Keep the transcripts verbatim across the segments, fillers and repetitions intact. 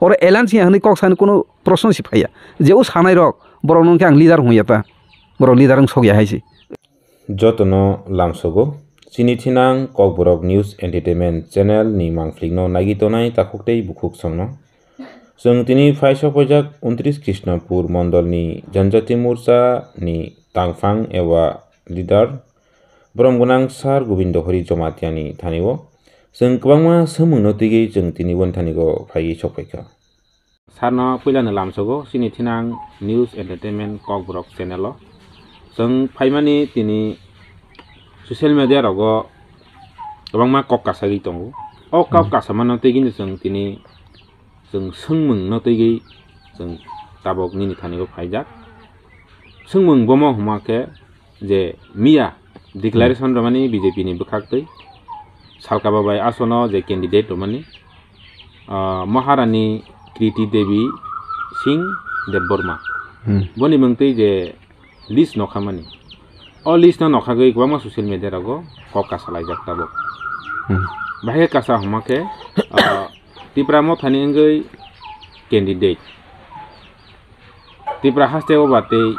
Oro alliance ya hwnwi kok sani kuno proshno si phaiya. Je o sanai rok, borok no khe ang leader hung ya ta. Borok leader wng sok ya hai se. Jotono lamsogo. Chini thinang Kokborok News Entertainment Channel ni mangphlikno nagwi tonai takhuk tei bukhuk songno. Chwng tini phaisok paijak untris Krishnapur mondolni Janjati Morcha ni tangphang eba leader borom gwnang Sir Gobindo Hari Jamatia ni thani o chwng kwbangma swngmung no twiwi chwng tini boni thani o phaiwi sok phaikha. Sir no puila no lamsogo chini thinang News Entertainment Kokborok channel o. Chwng phaimani tini social media rogo kwbangma kok kasagwi tongo. O kok Hmm. kasamano twiwi no chwng tini chwng swngmung no twiwi chwng tabok nini thani o phaijak. Swngmung bomo hwma khe je miya declaration romani B J P ni bwkhaktwi salka babai asono je candidate romani, ah, Maharani Kriti Devi Singh Debbarma. Hmm. Boni mungtwi je list nokhamani. O list no nokhagwi kwbangma social media rogo kok kasalaijak tabuk. Hmm. Bahai kasa hwma khe, ah, Tipra Mothani wngwi candidate. Tipra haste o ba tei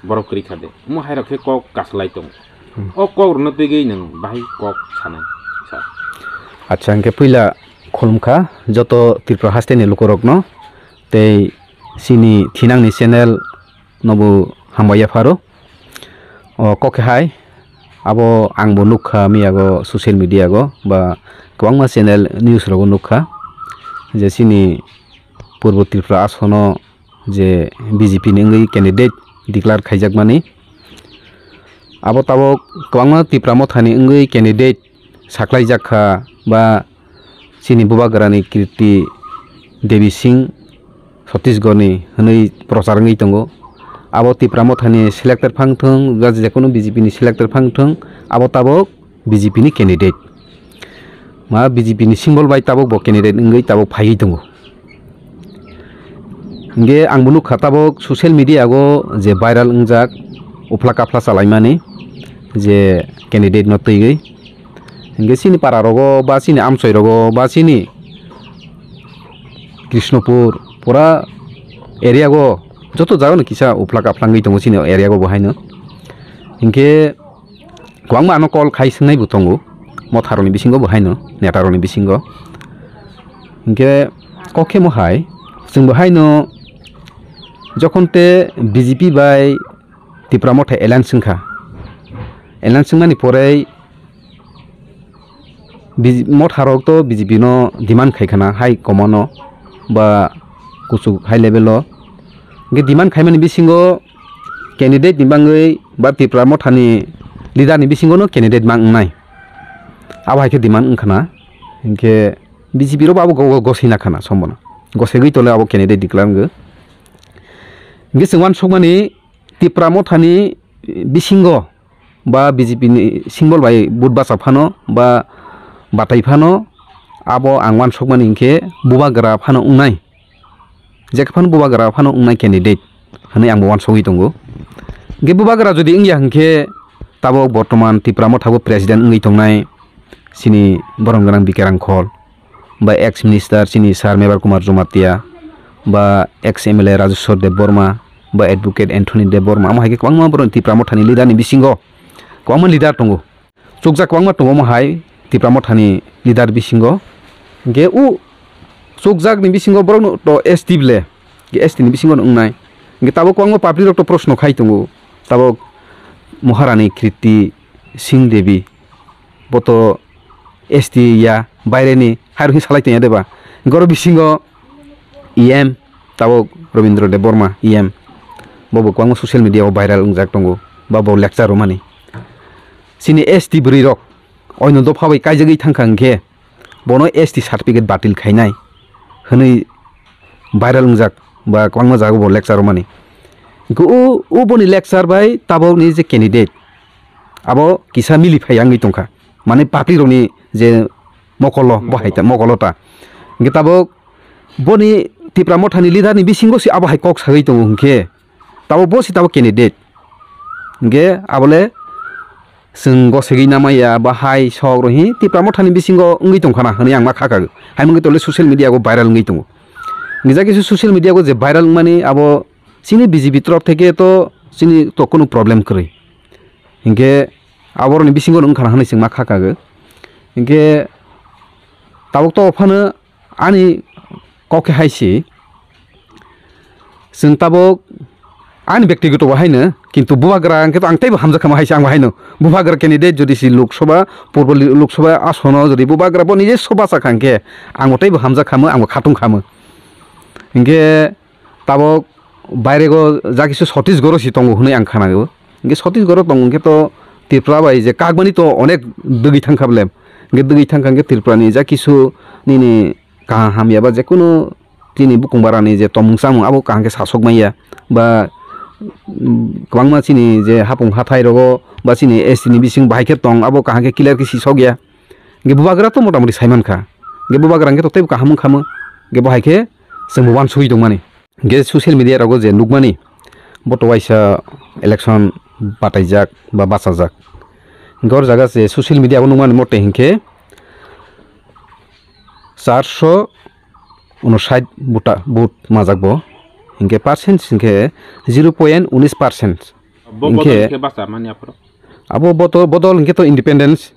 borok kwrwi kha de. Omo hai rok khe kok kasalai tongo. Hmm. O kok rwno twiwi nwng bahai kok sanai, sir. Acha, hwnkhe puila khulumkha joto Tripura haste ni lukurokno tei chini thinangni channel nobo hambai yapharo. O kok khe hai abo ang bo nukha miyago social media go ba kwbangma channel news rogo nukha je chini Purbo Tripura asono je B J P ni wngwi candidate declare khaijakmani. Abo tabok kwbangma Tipra Mothani wngwi candidate saklaijak kha ba chini Bubagrani Kirti Devi Singh Chhattisgarhni hwnwi prochar wngwi tongo. Abo Tipra Mothani selector phang thung, ba jekunu B J P ni selector phang thung, abo tabok B J P ni candidate. Ma B J P ni symbol bai tabok bo candidate wngwi tabok phaiwi tongo. Hingke ang bo nukha tabok social media o je viral wngjak uphla kaphla chalaimani je candidate no twiwi. Hingke chini para rogo ba chini amchoi rogo ba chini Krishnapur pura area o joto jaga no kisa uphla kaphla wngwi tongo chini area o bo haino. Hingke kwbangma ano call khai swngnai bo tongo, motharokni bisingo bo haino, netarokni bisingo. Hinkhe kok khe mo hai, chwng bo haino jokhon te B J P bai Tipra Motha alliance wngkha. Alliance wngmani pore B J P, motharok to B J P no demand khai khana, hai komono ba kuchuk high level o. Hinkhe demand khaimani bisingo candidate ni bangwi ba Tipra Mothani leader ni bisingo no candidate mang wngnai. Abo hai khe demand wngkha na. Hinkhe B J P rok bo abo go-, go-, gosina khana sombono. Gosegwi tole abo candidate declare wngwi. Hinkhe chwng uansukmani Tipra Mothani bisingo ba B J P ni symbol bai vote bacha phano ba batai phano abo ang uansukmani hinkhe bubagra phano wngnai. Jekphano bubagra phano wngnai candidate hwnwi ang bo uansugwi tongo. Hinkhe bubagra jodi wngya hinkhe tabok bortoman Tipra Motha bo president wngwi tongnai chini borom gwnang B K Rangkhol, ba ex minister chini Sir Mebar Kumar Jamatia, ba ex M L A Rajeshwar Debbarma, ba advocate Anthony Debbarma, amo hai khe kwbangma borok Tipra Mothani leader ni bisingo kwbangma leader tongo. Chukjak kwbangma tongo omo hai Tipra Mothani leader bisingo. Hinkhe o chukjakni bisingo borokno to S T bole, hinkhe S T ni bisingo no wngnai. Hinkhe tabok kwbangma public rok to proshno khai tongo. Tabok Maharani Kriti Singh Devi, bo to S T ya, baireni, hairok khe salai tongya de ba? Hinkhe oro bisingo E M, tabok Rabindra Debbarma E M, bo bo kwbangma social media o viral wngjak tongo, ba bo lecture rwmani. Chini S T bwrwi rok oino dopha bai kaijagwi thangkha hinkhe bono S T certificate batil khainai hwnwi viral wngjak ba kwbangma jaga bo lecture rwmani. Hinkhe o, o boni lecture bai tabokni je candidate abo kisa mili phai wngwi tongkha, mane public rokni je mokolo bo hai ta, mokolo ta. Hinkhe tabok boni Tipra Mothani leader ni bisingo se abo hai kok sagwi tongo hinkhe tabok bo se tabok candidate. Hinkhe abole chwng gosegwi namaya ba hai sok rok hi Tipra Mothani bisingo wngwi tongkha na hwnwi ang ma kha kha. Hai mungwi tole social media o viral wngwi tongo. Gija kisu social media o je viral wngmani abo chini B J P torof theke to chini to kunu problem kwrwi. Hinkhe aboroni bisingo wngkha na hwnwi chwng ma kha kago. Hinkhe tabuk to phano ani kok khe hai si, chwng tabuk ani bektigoto bo haino, kintu bubagra hinkhe to ang teibo hamjak khamo hai si, ang bo haino bubagra candidate jodi si Lok Sabha, purbo li-, Lok Sabha asono jodi bubagra bo nije soba sa kha hinkhe ang bo teibo hamjak khamo, ang bo khatung khamo. Hinkhe tabuk bairego ja kisu Chhattisgarh o si tongo hwnwi ang khanago. Hinkhe Chhattisgarh o tongo hinkhe to Tripura bai je kakmani to onek dwgwi thangkha bole. Hinkhe dwgwi thangkha hinkhe Tripura ni ja kisu nini kaham hamya ba jekunu chini bukung barani je tomung chamung abo kaham khe sasok manya ba, mm, kwbangma chini je hapung hathai rogo ba chini S T ni bising bahai khe tong abo kaham khe clear khe sisok ya. Hinkhe bubagra to motamoti saimankha. Hinkhe bubagra hinkhe to teibo kaham wngkhamo. Hinkhe bo hai khe chwngbo uansugwi tongmani. Hinkhe social media rogo je nukmani, bo to waisa election bataijak ba bachajak. Hinkhe oro jaga je social media o nukmani mote hinkhe charso unosait buta, vote majak bo. Hinkhe percent hinkhe zero point unis percent. Bo bodol Hinkhe hinkhe basa mani aphuru? Abo boto-, bodol hinkhe to independence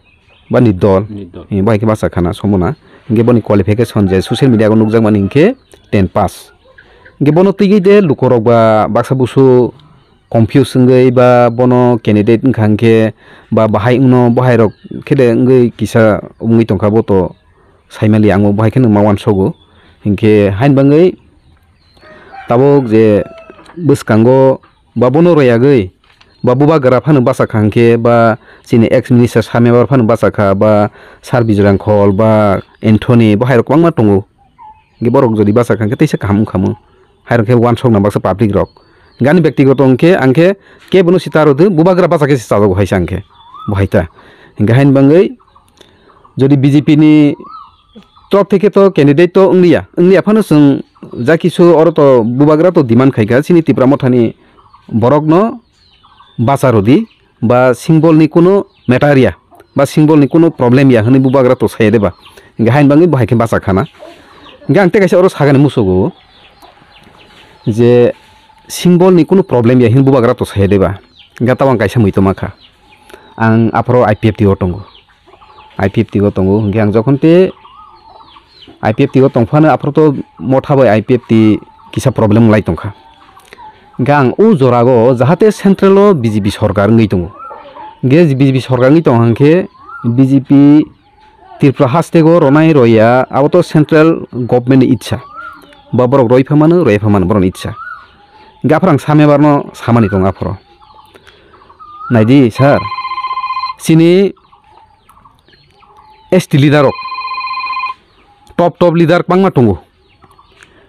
ba nirdol. Nirdol. Eh, bo hai khe basa khana somona. Hinkhe boni qualification je social media o nukjakmani hinkhe ten pass. Hinkhe bono twiwi de lukorok ba baksa busu confuse wngwi ba bono candidate wngkha hinkhe ba bahai wngno, bo hai rok khe de wngwi kisa wngwi tongkha bo to saimali ang bo hai kheno ma uansogo. Hinkhe hain bangwi tabuk je bwskango ba bono royagwi ba bubagra phano bachakha hinkhe ba chini ex minister Samebar phano bachakha ba Sir Bijurang Khol ba Anthony bo hai rok kwbangma tongo. Hinkhe borok jodi bachakha hinkhe teisa kaham wngkhamu. Hai rok khe uansokna baksa public rok. Hinkhe ani bektigoto hinkhe ang khe kebono sita rwdw, bubagra bachakhe se chajago hai se ang khe. Bo hai ta. Hinkhe hain bangwi jodi B J P ni top theke to candidate to wngliya, wngliya phano chwng ja kisu oro to bubagra to demand khaikha chini Tipra Mothani borokno bacha rwdi ba singbol ni kunu matter ya ba singbol ni kunu problem ya hwnwi bubagra to saya deba. Hinkhe hain bangwi bo hai khe bacha khana. Hinkhe ang tei kaisa oro sagani musugo je singbol ni kunu problem ya hwnwi bubagra to saya deba. Hinkhe tabo ang kaisa mui tongma kha. Ang aphoro I P F T o tongo. I P F T o tongo, hinkhe ang jokhon te I P F T o tongphano aphuru to motha bai I P F T kisa problem wng lai tongkha. Hinkhe ang o jorago jahate central o B J P sorkar wngwi tongo. Hinkhe B J P sorkar wngwi tongkha hinkhe B J P Tripura hasteo ronai roya abo to central government ni itsa ba borok roi pha mano, roi pha mano borokni itsa. Hinkhe aphuru ang Samebarno samani tongo aphuru. Naidi sir, chini S T leader rok, top top leader kwbangma tongo.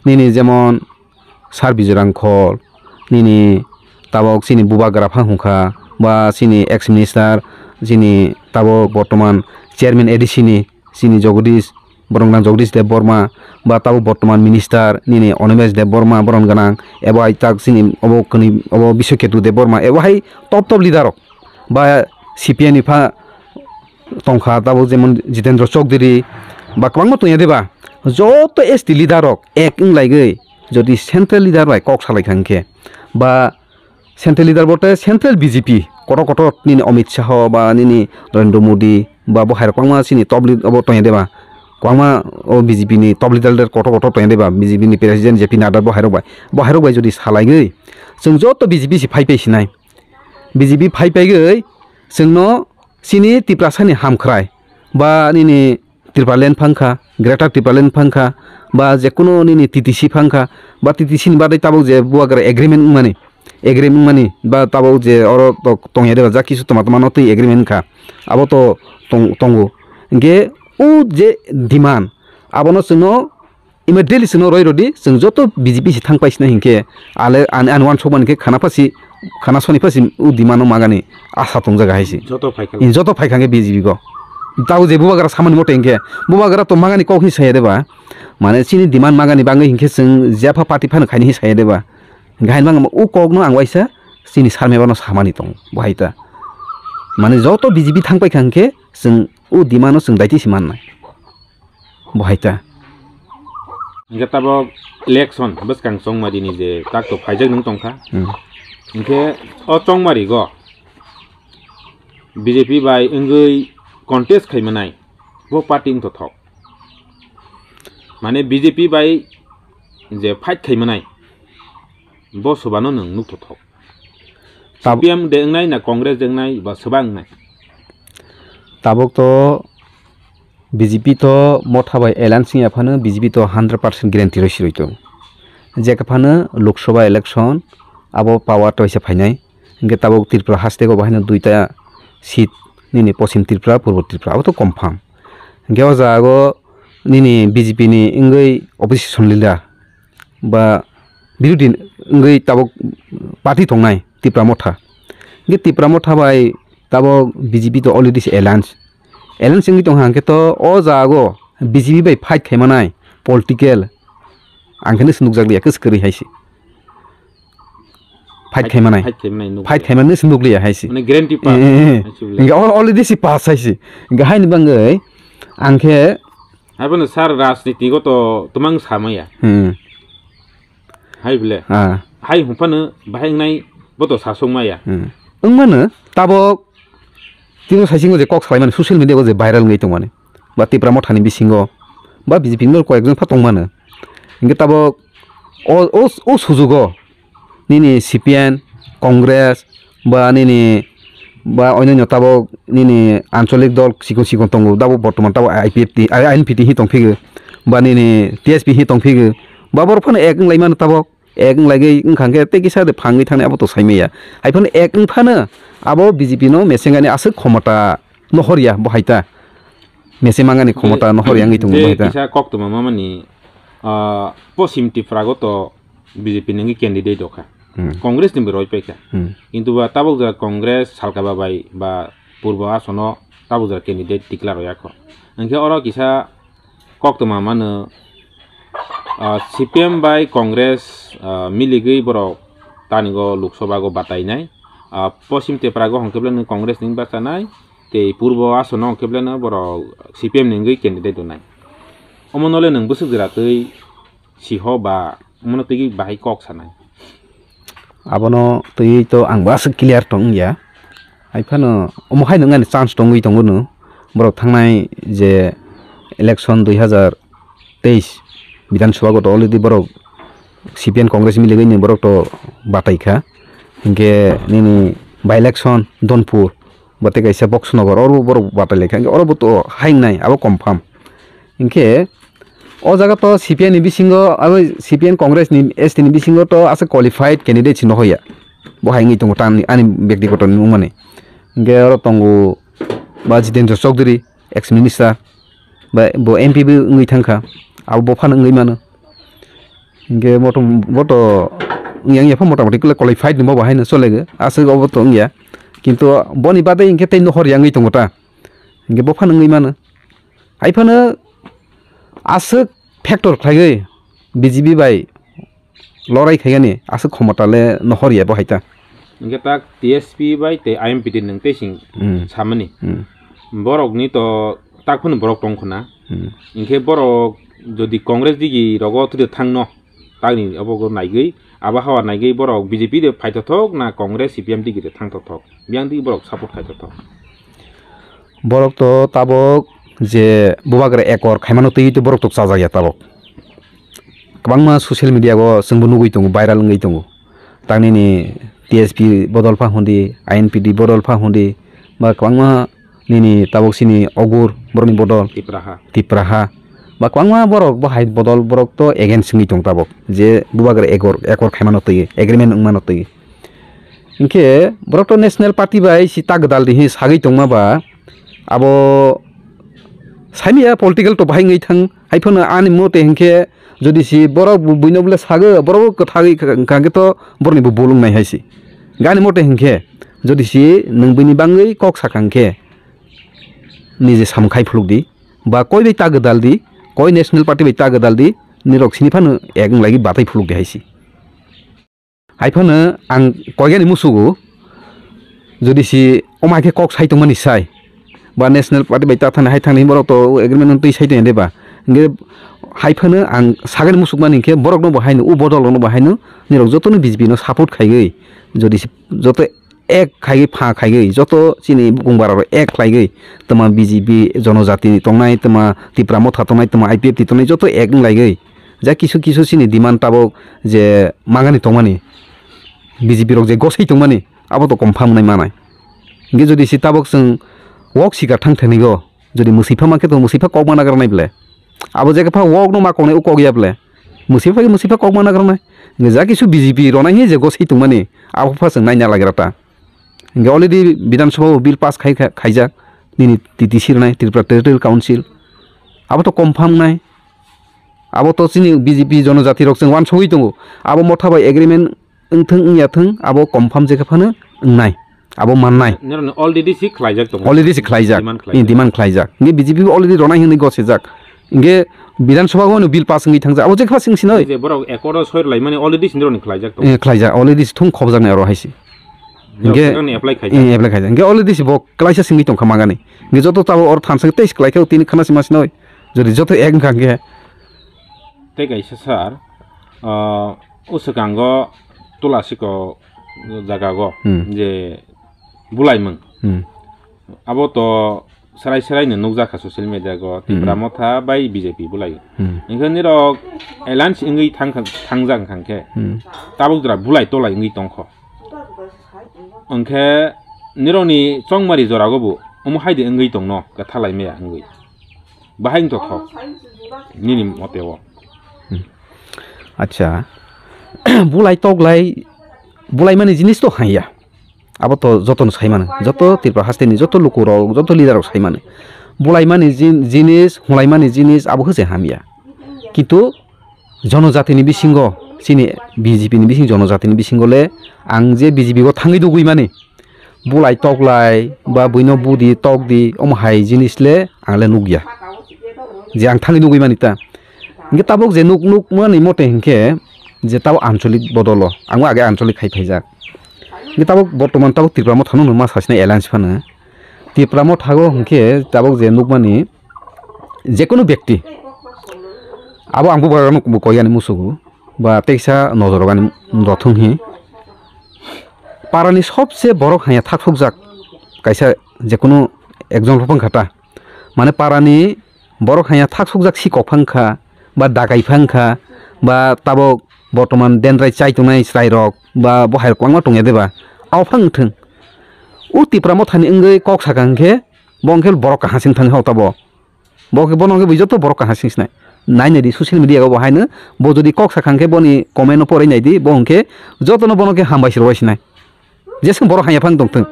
Nini jemon Sir Bijurang Khol, nini tabok chini bubagra phang hwnkha, ba chini ex minister, chini tabok bortoman chairman A D C ni chini Jagadish, borok nang Jagadish Debbarma, ba tabok bortoman minister nini Animesh Debbarma, borok gwnang, ebo hai tak chini obo kwnwi obo Biswaketu Debbarma, ebo hai top top leader rok, ba C P I ni pha tongkha, tabuk jemon Jitendra Chaudhary ba kwbangma tongya de ba, joto S T leader rok ek wng laigwi jodi central leader bai kok salai kha hinkhe ba central leader bote central B J P kotor kotor nini Amit Shah ba nini Narendra Modi ba bo hai rok kwbangma chini top lead obo tongya de ba, kwbangma o B J P ni top leader kotor kotor tongya de ba, B J P ni president J P Nadda bo hai rok bai, bo hai rok bai jodi salaigwi chwng joto B J P se phai phai sinai, B J P phai phai gwi chwngno chini Tiprasani hamkhrai ba nini Tipraland phangkha, Greater Tipraland phangkha, ba jekunu nini T T C phangkha, ba T T C ni bagwi tabuk je bubagra agreement wngmani, agreement wngmani, ba tabuk je oro to tongya de ba, ja kisu toma toma no twi agreement wngkha, abo to tong-, tongo. Hinkhe o je demand, abono chwngno immediately chwngno roi rwdi, chwng joto B J P se thang paisina hinkhe ale ani, ani uansukmani khe khana phasi, khana soni phasi o demand no magani asa tongjaga hai se. Joto phaikha. Joto phaikha khe B J P go. Tabo je bubagra samani mote hinkhe, bubagra to magani kok hin saya de ba. Mane chini demand magani bangwi hinkhe chwng jepha party phano khaini hin saya de ba. Hinkhe hain bangma o kok no ang waisa chini Sarmeba no samani tong bo hai ta. Mane joto B J P thang paikha hinkhe chwng o demand no chwng daiti se mannai. Bo hai ta. Hingke tabok election bwskang chongmari ni je tak to phaijak nung tongkha. Hmm. Hingke o chongmari go B J P bai wngwi contest khaimanai bo party wngthothok. Mane B J P bai je fight khaimanai bo sobano nwng nuktothok. Tab- C P M de wngnai na Congress de wngnai ba soba wngnai? Tabok to B J P to motha bai alliance wngya phano B J P to hundred percent guarantee rw sirwi tongo. Jekha phano Lok Sabha election abo power to isa phainai. Hingke tabok Tripura haste go bahai no duita seat nini Poschim Tripura, Purbo Tripura abo to confirm. Hingke o jaga go nini B J P ni wngwi opposition leader ba birodhi wngwi tabok party tongnai Tipra Motha. Hingke Tipra Motha bai tabok B J P to already se alliance. Alliance wngwi tongkha hingke to o jago B J P bai fight khaimanai political ang khe nukjak liya kwswk kwrwi hai se. Fight khaimanai. Fight khaimanai nuk Fight ya. Khaimanai se nukliya hai se. Mane guarantee pass. Eh, eh, eh. Hai se bole. Hingke al-, already se pass hai se. Hingke haini bangwi ang khe Hai bono sir rajniti go to tumang samaya. Hmm. Hai bile. Ah. Hai hwnphano bahai wngnai bo to sasok maya. Hmm. Wngmano tabok tini saisingo je kok salaimani social media go je viral wngwi tongmani. Ba Tipra Mothani bisingo ba B J P ni koyekjon pha tongmano. Hingke tabok o, o, o sujugo nini C P M, Congress, ba nini, ba onyaino tabok nini ancholik dol chikon chikon tongo, tabok bortoman tabok I P F T, I N P T hi tongphigwi, ba nini T S P hi tongphigwi, ba borok phano ek wnglaimano tabok, ek wnglaigwi wngkha khe tei kisa de phangwi thangnai abo to saimaya. Hai phano ek wngphano abo B J P no mesengani aswk khomota nohor ya bo hai ta. Meseng mangani khomota nohor ya wngwi tongo bo hai ta. Kisa koktwma mamani, ah, Poschim Tripura go to B J P ni wngwi candidate rok kha. Hmm. Congress ni bo roi paikha. Hmm. Kintu ba tabuk jora Congress salka ba bai ba purbo asono tabuk jora candidate tikla roya kho. Hingke oro kisa koktwma mano, ah, C P M bai Congress, ah, miligwi borok tani go Lok Sabha go batainai. Ah, Poschim Tripura go hwnkhe belai no Congress ni bachanai, tei purbo asono hwnkhe belai no borok C P M ni wngwi candidate rwnai. Omo no le nwng bwswk jora twi siho ba omono twi bahai kok sanai. Abono twi to ang bo aswk clear tong ya. Hai phano omo hai nang ani chance tongwi tongo no. Borok thangnai je election dui hazar teis Bidhan Sabha go to already borok C P M Congress miligwi ni borok to batai kha. Hinkhe nini by election Donpur bo tei kaisa Boksonogor oro borok batai lai kha. Hinkhe oro bo to hai nai abo confirm. Hinkhe o jaga to C P I ni bisingo, abo C P I Congress ni S T ni bisingo to aswk qualified candidate se nohor ya. Bo hai wngwi tongo ta ani, ani byaktigoto ni wngmani. Hinkhe oro tongo ba Jitendra Chaudhary, ex minister, ba bo M P bo wngwi thangkha. Abo bo phano wngwi mano. Hinkhe motom-, bo to wngya wngya pha motamoti qualified ni bo bo haino chole. Aswk obo to wngya. Kintu boni bagwi hinkhe tei nohor ya wngwi tongo ta. Hinkhe bo phano wngwi mano. Hai phano aswk factor khlaiwi B J P bai lorai khaigani aswk khomota le nohor ya bo hai ta. Hinkhe tak T S P bai tei I M P T nwng tei sing Hmm. samani. Hmm. Borok ni to tak phano borok tong khna. Hmm. Hinkhe borok jodi Congress digi rogo thwide thangno, Tangni obo go naigwi, abo hawa naigwi borok B J P de phaithothok na Congress C P M digi de thangthothok? Biyang digi borok support khaithothok. Borok to tabok je bubagra ekor khaimano twi to borok to chajak ya tabok. Kwbangma social media go chwngbo nugwi tongo, viral wngwi tongo. Tangni ni T S P bodol pha hundi, I N P D bodol pha hundi, ba kwbangma nini tabok sini ogur borokni bodol Tipraha. Tipraha. Ba kwbangma borok bo hai bodol borok to against wngwi tong tabok. Je bubagra ekor, ekor khaimano twi, agreement wngmano twi. Hinkhe borok to national party bai si ta gwdal di hi sagwi tongma ba abo saimaya political to bahai wngwi thang. Hai phano ani mote hinkhe jodi si borok bu-, buino bole sago, borok bo kwthagwi ka-, ka-, khe to borokni bo bul wngnai hai si. Gani mote hinkhe jodi si nwng buini bangwi kok sakha hinkhe, nije samung khai phuluk di, ba koi bai ta gwdal di, koi national party bai ta gwdal di, nirok sini phano ek wng lagi batai phuluk di hai si. Hai phano ang koigani musugo, jodi si omo hai khe kok sai tongmani sai, ba national party bai ta thani hai thani borok to agreement twi sai tong de ba, Hingke hai phano ang sagani musukmani hingke borokno bo haino, o bodolrokno bo haino, nirok jotono B J P no support khaiwi, jodi se joto ek khaiwi pha khaiwi, joto chini bukung bararok ek khlaiwi, tama B J P jonojati tongnai, tama Tipra Motha tongnai, tama I P F T tongnai, joto ek wng laiwi. Ja kisu kisu chini demand tabok je mangani tongmani, B J P rok je gosai tongmani, abo to confirm wngnai manai. Hingke jodi se tabok chwng wok sikar thang thanigo, jodi mwswi pha mankhe to mwswi pha kok ma nagra nai ble. Abo je khe pha wok no ma koknai o kok ya ble. Mwswi pha khe mwswi pha kok ma nagra nai. Hingke ja kisu B J P ronai hi je gosai tongmani abo pha chwng naina lagra ta. Hingke already Bidhan Sabha o bill pass khai kha, khaijak nini T T C ronai Tripura Territorial Council. Abo to confirm nai. Abo to chini B J P jonojati rok chwng wansugwi tongo. Abo Motha bai agreement wngthwng wngya thwng abo confirm je khe phano wngnai. Abo mannai. Nirokni already si khlaijak tongo. Already si khlaijak. Demand khlaijak. Ni demand khlaijak. Nge B J P bo already ronai hinwi gosijak. Nge Bidhan Sabha o no bill pass wngwi thangjak. Abo je kha sing sinoi. Je borok accord o soi rwlaimani already si nirokni khlaijak tongo. Eh, khlaijak. Already si thung khobjaknai aro haisi. Nirok nge, second ni apply khaijak. Eh, apply khaijak. Nge already si bo klaisa singwi tongkha magani. Nge joto tabo or thansa tei si klaikha tini khana sima sinoi. Jodi joto ek wngkha hingke. Tei kaisa sir, ah, o swkango Tulasiko jagago Hmm. je bulaimung. Hmm. Abo to serai serai no nukjakha social media go, Hmm. Tipra Motha bai B J P bulai. Hmm. Hingke nirok alliance wngwi thangkha, thangjak hingkha khe Hmm. tabuk jora bulai tolai wngwi tongkho. Hingkhe nirokni chongmari jorago bo omo haide wngwi tongno, kwthalai maya wngwi. Bahai wng tongkho nini mote o. Hmm. Acha, bulai toklai, bulaimani jinis to haiya. Abo to jotono saimano, joto Tripura hasteni joto lukurok, joto leaderrok saimano. Bulaimani jin-, jinis, hulaimani jinis, abo hwse hamya. Kintu jonojatini bisingo, chini B J P ni bising jonojatini bisingo le ang je B J P o thangwi nugwi mani, bulai toklai ba buino budi tokdi, omo hai jinis le ang le nukya. Je ang thangwi nugwi mani ta. Hingke tabuk je nuk, nukmani mote hingke je tabuk ancholik bodolo, ang age ancholik khai phaijak. Hingke tabuk bortoman tabuk Tipra Motha no ma sasina alliance phano. Tipra Motha go hingke tabuk je nukmani jekunu bekti, abo ang bubagra no bo koyani musugo, ba teksa nojoro gani dothung hi. Parani sobse borok hanya thaksokjak kaisa jekunu ekjon phang kha ta. Mane parani borok hanya thaksokjak si kok phang kha, ba dakai phang kha, ba tabok bortoman dendrai chai tongnai chwrai rok, ba bo hai rok kwbangma tongya de ba. Abo phang thung. O Tipra Mothani wngwi kok sakha hwnkhe, bo hwnkhe borok kaham sing thangwi hao tabo. Bo khe bono khe joto borok kaham sing sinai. Nai nai di social media o bo haino bo jodi kok sakha hwnkhe boni comment no poroi nai di, bo hwnkhe jotono bono khe hambai se rwbai sinai. Jeswng borok hanya phang tongthwng.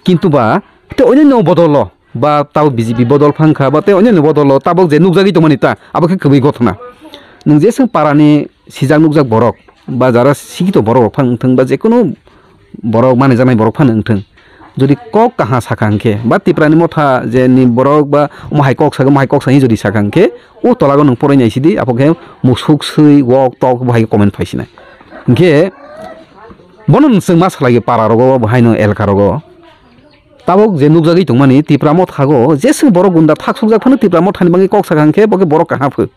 Kintu ba tei onyaino bodolo ba tabok B J P bodol phang kha ba tei onyaino bodolo tabok je nukjagwi tongmani ta abo khe kwbwi gothona. Nwng jeswng parani sijak nukjak borok ba jara sikito borok rok phano wngthwng ba jekunu borok manijaknai borok phano wngthwng, jodi kok kaha sakha hwnkhe ba Tiprani motha je ni borok ba omo hai kok sakha, omo hai kok sakha jodi sakha hwnkhe o tolago nwng poroi nai sidi, abo khe musuk swi wok tok bo hai comment phai sinai. Hwnkhe bono nwng chwng ma salai para rogo bo haino elka rogo. Tabok je nukjagwi tongmani Tipra mothago jeswk borok gunda thak sukjak phano Tipra mothani bagwi kok sakha hwnkhe bo khe borok kaha pho.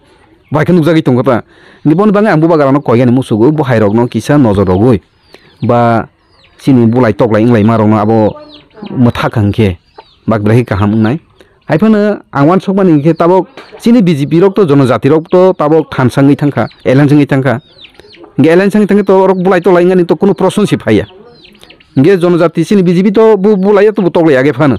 Bai khe nukjagwi tongkha ta. Hwnkhe boni bagwi ang bubagrano koigani musugo, bo hairokno kisa nojor rogwi ba chini bulai toklai wnglaima rokno abo mwthak kha hwnkhe bak belai khe kaham wngnai. Hai phano ang uansukmani hwnkhe tabok chini B J P rok to jonojati rok to tabok thansa wngwi thangkha, alliance wngwi thangkha. Hwnkhe alliance wngwi thangkhe to borok bulai toklai wngnani to kunu proshno se phaiya. Hwnkhe jonojati chini B J P to bu-, bulai ya to bu toklai ya khe phano.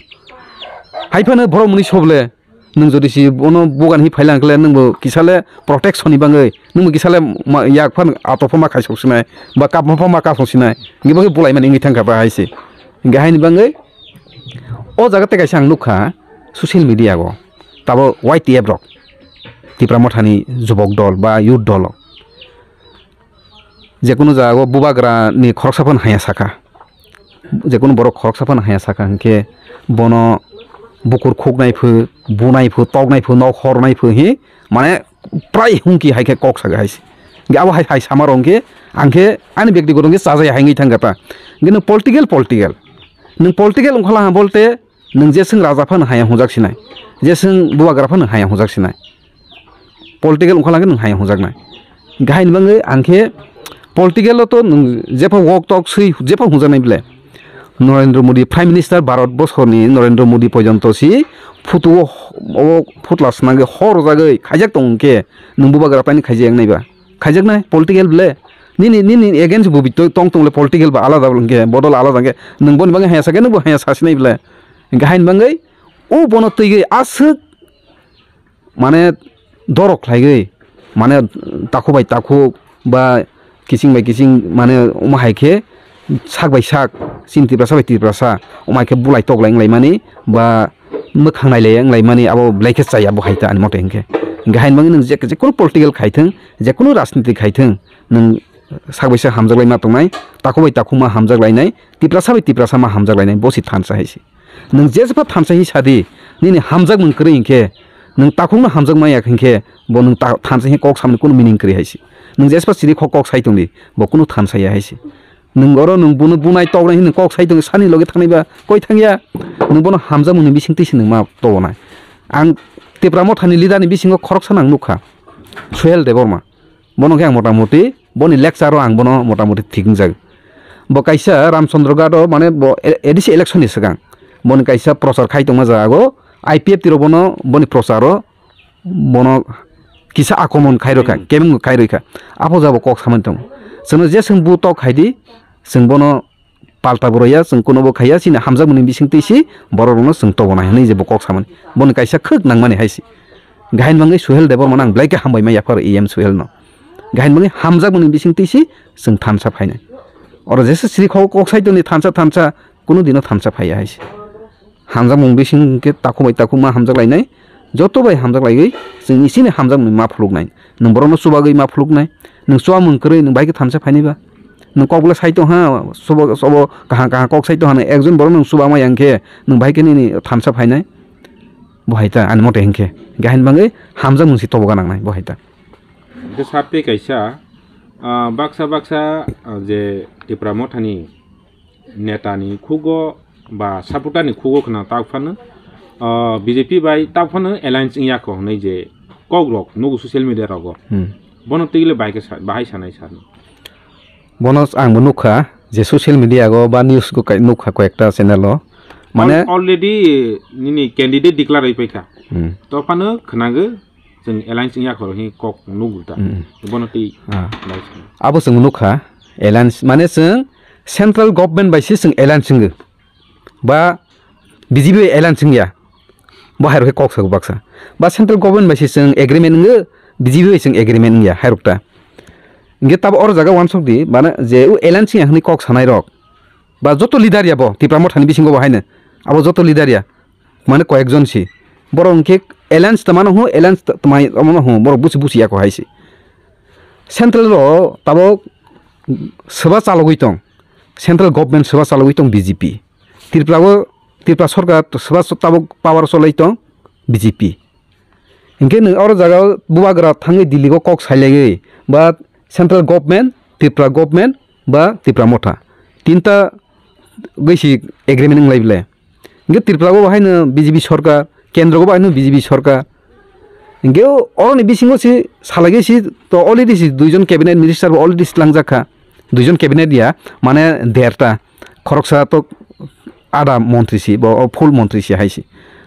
Hai phano borok mwnwi soble. Nwng jodi si bono bugan hi phailang khle nwngbo kisale protection ni bagwi nwngbo kisale ma-, yak phan atok phan ma khai sok sinai ba kap phan ma kap sok sinai. Hwnkhe bo khe bulai mani wngwi thangkha ba hai se. Hwnkhe haini bagwi o jaga tei kaisa ang nukha social media o tabo Y T F rok Tipra mothani jubok dol ba youth dol o. Jekunu jagao bubagrani khoroksa phano haya sakha, jekunu borok khoroksa phano haya sakha hwnkhe bono bukur khuknai pho, bunai pho, toknai pho, nok hornai pho hi mane prai hungki hai khe kok saga hai se. Hwnkhe abo hai, hai sama rok hwnkhe ang khe ani bektigoto hwnkhe chajai hai wngwi thangkha ta. Hwnkhe nwng political, political. Nwng political wngkha la ha bolte nwng jeswng raja phano haya hwnjak sinai, jeswng bubagra phano haya hwnjak sinai. political wngkha lagwi nwng hai hwnjaknai. Gahini bagwi ang khe political o to nwng jepha walk talk swi jepha hwnjaknai bwle. Narendra Modi, Prime Minister Bharat bosorni Narendra Modi porjonto si photo o, o phutla swnagwi hor rwjagwi khaijak tong hwnkhe nwng bubagra taini khaijak wngnai ba? Khaijaknai political bwle. Nini, nini against bo bi to-, tong tong le political ba alada hwnkhe, bodol alada hwnkhe, nwng boni bagwi haya sakhe, nwng bo haya sasinai bwle. Hwnkhe haini bagwi, o bono twiwi aswk, mane, dorok khlaigwi, mane, takhuk bai takhuk ba kising bai kising, mane, omo hai khe, sak bai sak, chini Tiprasa bai Tiprasa, omo hai khe bulai toklai wnglaimani, ba mwkhang nailai wnglaimani, abo belai khe chaya bo hai ta ani mote hinkhe. Hinkhe haini bagwi nwng je, jekunu political khai thung, jekunu rajniti khai thung, nwng sak bai sak hamjaklai ma tongnai, takhuk bai takhuk ma hamjaklainai, Tiprasa bai Tiprasa ma hamjaklainai, bo se thansa hai se. Nwng jesepha thansa hi sadi, nini hamjakmung kwrwi hinkhe, nwng takhukno hamjakma ya hinkhe, bo nwng ta-, thansa hi kok samani kunu meaning kwrwi hai se. Nwng jesepha chiri kok, kok sai tongdi, bo kunu thansa ya hai se. Nwng oro nwng bono bunai toknai hinwi kok sai tongo, sani loge thangnai ba koi thangya? Nwng bono hamjakmungni bisingtwi se nwng ma tobonai. Ang Tipra Mothani leader ni bisingo khoroksa nang nukha, Suhel Debbarma. Bono khe ang motamoti boni lecture o ang bono motamoti thik wngjak. Bo kaisa Ramchandra Ghat o, mane, bo A D C election ni swkang boni kaisa prochar khai tongma jaga o, I P F T rok bono boni prochar o bono kisa akomon khai rwkha, kebeng khai rwkha. Apo jabo kok samani tongo. Chwngno je chwng bu tok khai di, chwng bono palta bo rwya, chwng kuno bo khaiya, chini hamjakmani bisingtwi si borok rokno chwng tobonai hwnwi je bo kok samani. Boni kaisa khwk nangmani hai se. Gahin bangwi Suhel Debbarma no ang belai khe hambai ma yaphar E M Suhel no. Gahin bangwi hamjakmani bisingtwi si chwng thansa phainai. Oro jesa sri kho kok sai tongni thansa thansa, kuno dino thansa phaiya hai se. Hamjakmung bising khe takhuk bai takhuk ma hamjak lainai, joto bai hamjak laiwi chwng isini hamjakmung ma phuluknai. Nwng borokno chubagwi ma phuluknai, nwng chubamung kwrwi nwng bai khe thansa phainai ba? Nwng kok bwle sai tong ha, sobo, sobo kaham kaham kok sai tong ha, nwng ekjon borok nwng chubama yang khe nwng bai khe nini thansa phainai? Bo hai ta ani mote hinkhe, gahin bangwi hamjakmung se tobo gana nangnai bo hai ta. Hwnkhe sap tei kaisa, ah, baksa baksa, ah, je Tipra Mothani netani khugo ba supporterni khugo khna tak phano, ah, B J P bai tak phano alliance wngya kho hwnwi je kokrok nugo social media rogo. Hmm. Bono twi le bai khe sa-, bahai sanai sano. Bono ang bo nukha je social media go ba news go kai-, nukha koyekta channel o. Mane al-, already nini candidate declare oi paikha. Hmm. To phano khnago chwng alliance wngya khoro hi kok nugo ta. Hmm. Bono twi Ah. bai sano. Abo chwng nukha alliance mane chwng central government bai se chwng alliance wngo. Ba B J P bai alliance wngya, bo hai rok khe kok sago baksa. Ba central government bai se chwng agreement wngo, B J P bai chwng agreement wngya hai rok ta. Hingke tabo oro jaga wansuk di, mane je o alliance wngya hwnwi kok sanai rok, ba joto leader ya bo, Tipra Mothani bisingo bo haino, abo joto leader ya, mane koyek jon si. Borok hwnkhe alliance tongmano hwn, alliance tongmai omono hwn, borok busi busi yako hai se. Central ro tabok swba chalogwi tong, central government swba chalogwi tong B J P. Tripura o, Tripura sorkar swba tabok power o cholai tong B J P. Hinkhe nwng oro jaga o bubagra thangwi Delhi o kok sailaiwi ba central government, Tripura government ba Tipra Motha tinta gwi si agreement wnglai bwle. Hinkhe Tripura o bo haino B J P sorkar, kendro o bo haino B J P sorkar. Hinkhe oroni bisingo se salaiwi se to already se duijon cabinet minister bo already se langjak kha. Duijon cabinet ya, mane derta. Khoroksa to ada montri si, bo o full montri si hai si.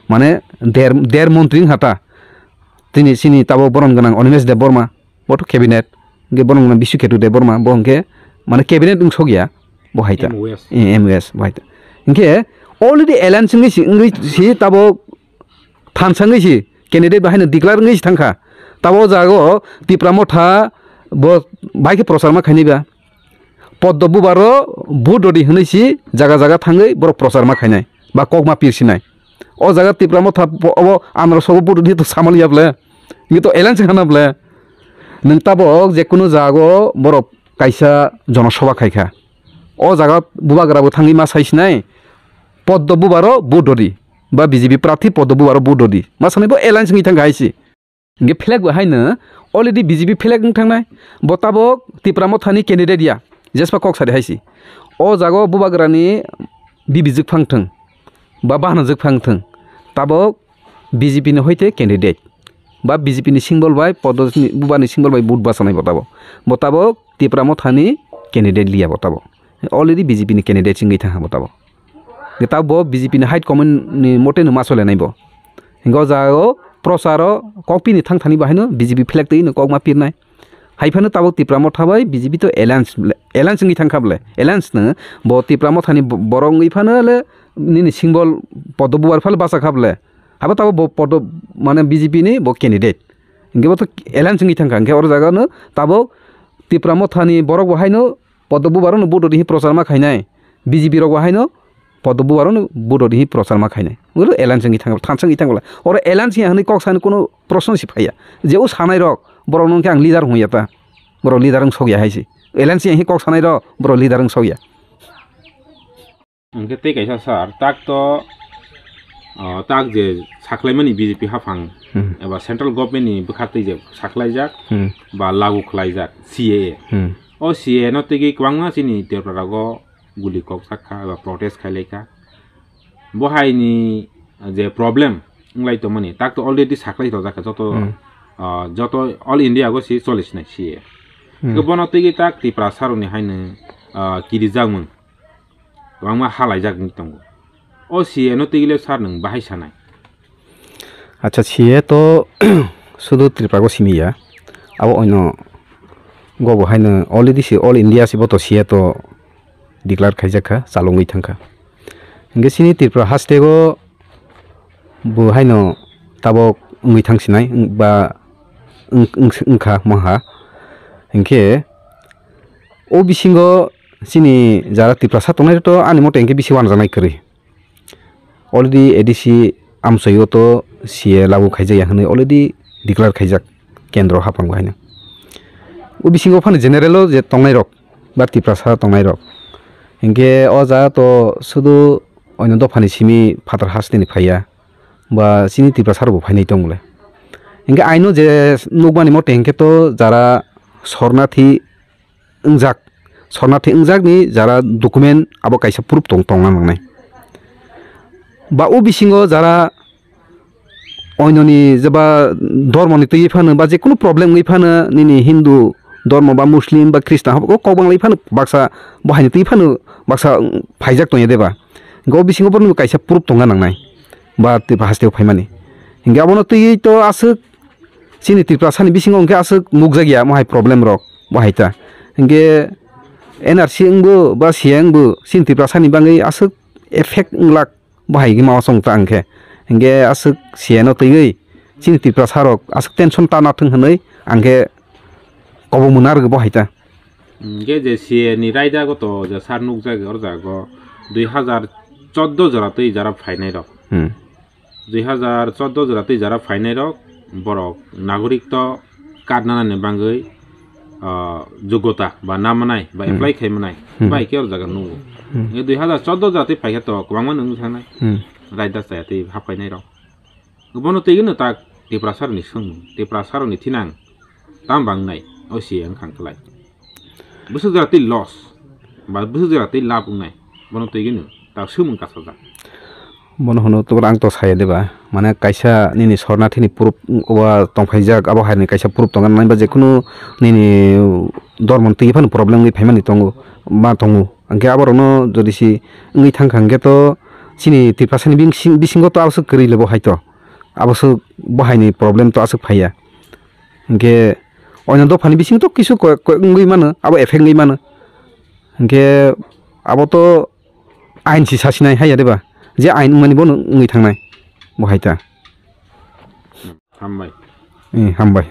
Mane der, der montri wngkha ta. Tini sini tabo boron gwnang Animesh Debbarma, bo to cabinet. Hinkhe boron gwnang Bishu Ketu Debbarma, bo hinkhe mane cabinet wng sok ya, bo hai ta. M O S. Eh, M O S, bo hai ta. Hinkhe already alliance wngwi si, wngwi si tabo thansa wngwi si candidate bahai no declare wngwi si thangkha. Tabo o jaga o Tipra Motha bo bai khe prochar ma khainai ba. Poddo bubar o vote rodi hwnwi si jaga jaga thangwi borok prochar ma khainai ba kok ma pirsinai. O jaga Tipra Motha bo, obo anarok sobo vote rodi to samali ya bwle. Ngi to alliance wngkha na bwle. Nwng tabok je kunu jaga o borok kaisa jonosoba khai kha. O jaga bubagra bo thangwi ma sai sinai. Poddo bubaro vote rodi. Ba B J P prarthi Poddo bubaro vote rodi. Ma sanai bo alliance wngwi thangkha hai se. Hinkhe flag bo haino already B J P flag wng thangnai. Bo tabok Tipra Mothani candidate ya. Jespa kok sadi hai se. O jaga o bubagrani bibi jwk phang thung. Ba bahana jwk phang thung. Tabok B J P ni hoite candidate. ba B J P ni symbol bai, Poddo ni bubar ni symbol bai vote bachanai bo tabok. Bo tabok Tipra Motha ni candidate liya bo tabok. Already B J P ni candidate se wngwi thangkha bo tabok. Tabok bo B J P ni high command ni mote no ma solenai bo. Hingke o jaga o prochar o kokpini thang thani bo haino B J P flag twi no kok ma pirnai. Hai phano tabok Tipra Motha bai B J P to alliance, alliance wngwi thangkha bole. Alliance no bo Tipra Motha ni bo-, borok wngwi phano le nini symbol Poddo bubar phano bachakha bole. Habo tabok bo Poddo mane B J P ni bo candidate. Hingke bo to alliance wngwi thangkha. Hingke oro jaga no tabok Tipra Motha ni borok bo haino Poddo bubar no vote rw di hi prochar ma khainai. B J P rok bo haino Poddo bubar no vote rw di hi prochar ma khainai. Oro alliance wngwi thang, thansa wngwi thang bole. Oro alliance ya hwnwi kok sani kono proshno si phaiya. Je o sanai rok, borok no khe ang leader hung ya ta. Borok leader wng sok ya hai si. Alliance ya hi kok sanai rok, borok leader wng sok ya. Hingke tei kaisa sir, tak to, ah, tak je saklaimani B J P haphang Hmm. eba central government ni bwkha twi je saklaijak Hmm. ba lagu khlaijak C A A. Hmm. O C A A no twi kwbangma chini Tripura rogo guli kok sak kha eba protest khai lai kha. Bo hai ni je problem wng lai tongmani, tak to already saklai rojak kha joto, Hmm. ah, joto all India go si choli sinai C A A. Hmm. Hingke bono twi tak Tipra sir ni haino, ah, kirijakmung. Kwbangma halaijak wngwi tongo. O C A no twi le sir nwng bahai sanai? Acha, C A to sudu Tripura go simi ya. Abo oino go bo haino already si all India si bo to C A to declare khaijak kha, chalungwi thang kha. Hingke sini Tripura haste go bo haino tabok wngwi thang sinai, wng-, ba wng-, wng-, wngkha maha. Hingke o bisingo chini jara Tiprasa tongnai to ani mote hingke bisi uanajaknai kwrwi. Already A D C amchoi o to C A lagu khaijak ya hwnwi already declare khaijak kendro haphango haino. O bisingo phano general o je tongnai rok ba Tiprasa tongnai rok. Hingke o jaga to sudu oino dophani simi phatar hasteni phaiya ba chini Tiprasa rok bo phainai tongmole. Hingke aino je nukmani mote hingke to jara sornathi wngjak, sornathi wngjakni jara document abo kaisa proof tong-, tongna nangnai. Ba o bisingo jara oinoni jeba dormoni twi phano ba je kunu problem wngwi phano nini Hindu dormo ba Muslim ba Christian habo kok bang lai phano baksa bo haini twi phano baksa phaijak tongya de ba. Go bisingo boroni kaisa proof tongna nangnai ba twi hasteo phaimani. Hingke abono twi to aswk chini Tiprasani bisingo hingke aswk nukjakya mohai problem rok bo hai ta. Hingke N R C wngbo ba C A wngbo chini Tiprasani bagwi aswk effect wnglak bo hai khe ma chwng ta hingke. Hingke aswk C A no twiwi chini Tiprasa rok aswk tension ta nathwng hwnwi ang khe kobo mwnarwgo bo hai ta. Hingke je C A ni raida goto je sar nukjak o jaga o dui hazar chordo jora twi jara phainai rok. Hmm. Dui hazar chordo jora twi jara phainai rok borok nagorik to card nanani bagwi, ah, jogota ba namanai ba Hmm. apply khaimanai Hmm. bai khe o jaga nungo. Hmm. Dui hazar chordo jora twi phaikhe to kwbangma nungwi thangnai. Hmm. Raida chaya twi haphainai rok. Bono twi no tak Tiprasa rokni swngmung, Tiprasa rokni thinang tam bangnai o C A wngkha kwlai. Bwswk jora twi loss ba bwswk jora twi lab wngnai, bono twi gino tak swngmung kasajak. Bono hwno tubura ang to saya de ba, mane kaisa nini sornathini proof wa tongphaijak, abo haini kaisa proof tongo, nang ba jekhunu nini dormo twi phano problem wngwi phaimani tongo, ma tongo. Hwnkhe aborokno jodi si wngwi thangkha hwnkhe to chini Tiprasani bising-, bisingo to aboswk kwrwi le bo hai to, aboswk bo haini problem to aswk phaiya. Hwnkhe oino dophani bisingo to kisu koi-, koi wngwi mano, abo effect wngwi mano. Hwnkhe abo to ain si sasinai haiya de ba, je ain wngmani bono wngwi thangnai bo hai ta. Hambai. Eh, hambai.